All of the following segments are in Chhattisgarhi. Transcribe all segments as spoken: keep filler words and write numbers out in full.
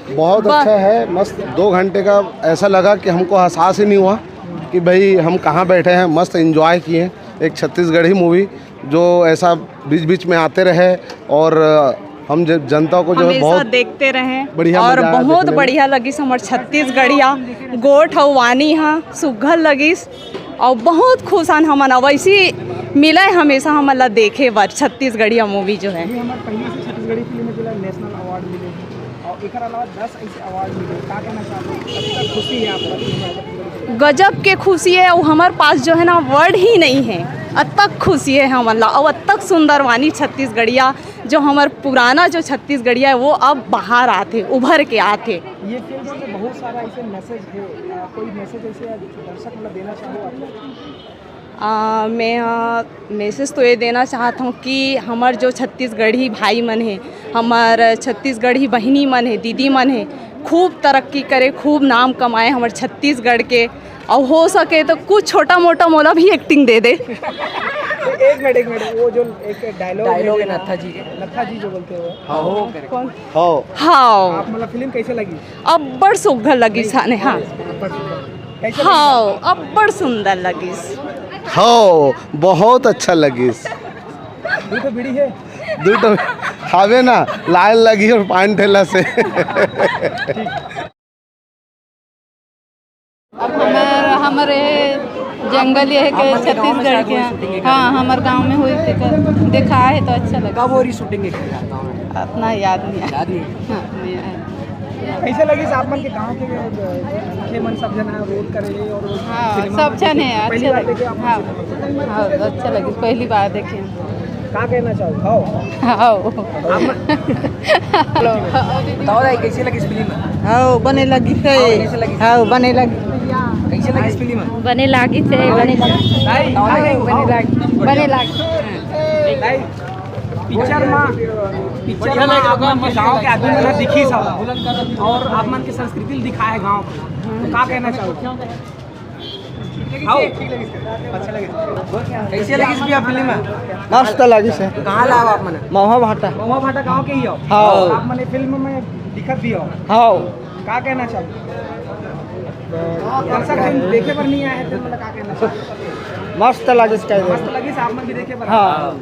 बहुत अच्छा है, मस्त। दो घंटे का ऐसा लगा कि हमको एहसास ही नहीं हुआ कि भाई हम कहाँ बैठे हैं। मस्त एंजॉय किए एक छत्तीसगढ़ी मूवी, जो ऐसा बीच बीच में आते रहे और हम ज-, जनता को जो है हमेशा बहुत देखते रहे। बढ़िया और मजा आया बहुत देखने में। बढ़िया लगिस हमर छत्तीसगढ़िया गोठ अउ वानी हा सुग्घर लगिस। और बहुत खुश हन हमन, और वैसी मिले हमेशा हमन ला देखे बर छत्तीसगढ़िया मूवी जो है। ये हमारे पहली से छत्तीसगढ़ी फिल्म है जिला नेशनल अवार्ड मिले हैं और एक अलावा दस ऐसे अवार्ड मिले। क्या कहना चाहते हैं, कितना खुशी है आपका? गजब के खुशी है, और हमारे पास जो है ना वर्ड ही नहीं है, अतक खुशी है हमन ला, और अतक सुंदरवानी छत्तीसगढ़िया जो हमर पुराना जो छत्तीसगढ़िया है वो अब बाहर आथे, उभर के आथे। ये फिल्म में बहुत सारा ऐसे मैसेज है, अ, कोई मैसेज ऐसे दर्शक मतलब देना चाहो आप? आ, मैं, आ, मैसेज तो ये देना चाहत हूँ कि हमर जो छत्तीसगढ़ी भाई मन हे, हमर छत्तीसगढ़ी बहिनी मन हे, दीदी मन हे, खूब तरक्की करे, खूब नाम कमाए हमर छत्तीसगढ़ के। और हो सके तो कुछ छोटा मोटा मोला भी एक्टिंग दे दे। एक मिनट, एक मिनट, वो जो एक डायलॉग डायलॉग है है ना, नत्था जी के। नत्था जी जो बोलते हो। हाँ, हो, करेक्ट। कौन? हाँ। हाँ। आप मतलब फिल्म कैसे लगी? अब्बड़ सुग्घर लगी साने, हाँ। कैसे लगी? हाँ, अब्बड़ सुंदर लगिस। हाँ, बहुत अच्छा लगिस। दू ठो बीड़ी है? दू ठो हावे ना, लाइन लगी और पान ठेला से। अब हमर, हमर ये जंगल ये है कि छत्तीसगढ़ के हैं। हाँ, हमर गांव में हुई थी, देखा है तो अच्छा लगा। कब हो रही शूटिंग है गाँव में? इतना याद नहीं है। याद नहीं है। हाँ, नहीं आया। कैसे लगी आप मन के गांव के, अ, मनखे मन सब जना रोल करे और हाँ, सिनेमा सब में जने हैं, पहली अच्छा बार लगे। देखे आप? हाँ, हाँ, अच्छा लगे, पहली बार देखे। का कहना चाहो? हाँ। हाँ। आप मन बताओ दाई, कैसे लगी फिल्म? हाँ, बने लगी थे। हाँ, कैसे लगी? हाँ, बने लगी। कैसे लगी फिल्म? बने लागी थे, बने लागी। दाई, बताओ दाई। बने लागी, बने लागी। दाई, पिक्चर में, पिक्चर में आप मन के गांव के आदमी मन दिखी सब और आप मन के संस्कृति दिखाए गांव के, तो का कहना चाहो? आओ। अच्छा लगे। कैसे लगिस भैया फिल्म? मस्त लगिस हे। कहाँ ला आप मन? महुआ भाटा। महुआ भाटा गांव के ही हो? हाँ। आप मन फिल्म में दिखत भी हो? हाँ। का कहना चाहो? दर्शक जन देखे बर नहीं आए हैं, फिल्म ला का कहना चाहो? मस्त लगिस कह दे। मस्त लगिस, आप मन भी देखे बर। हाँ।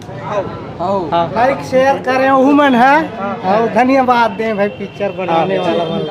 आओ। हाँ। लाइक शेयर करें, उहू मन है। हाँ। और धन्यवाद दें भाई, पिक्चर बनाने वाला मन।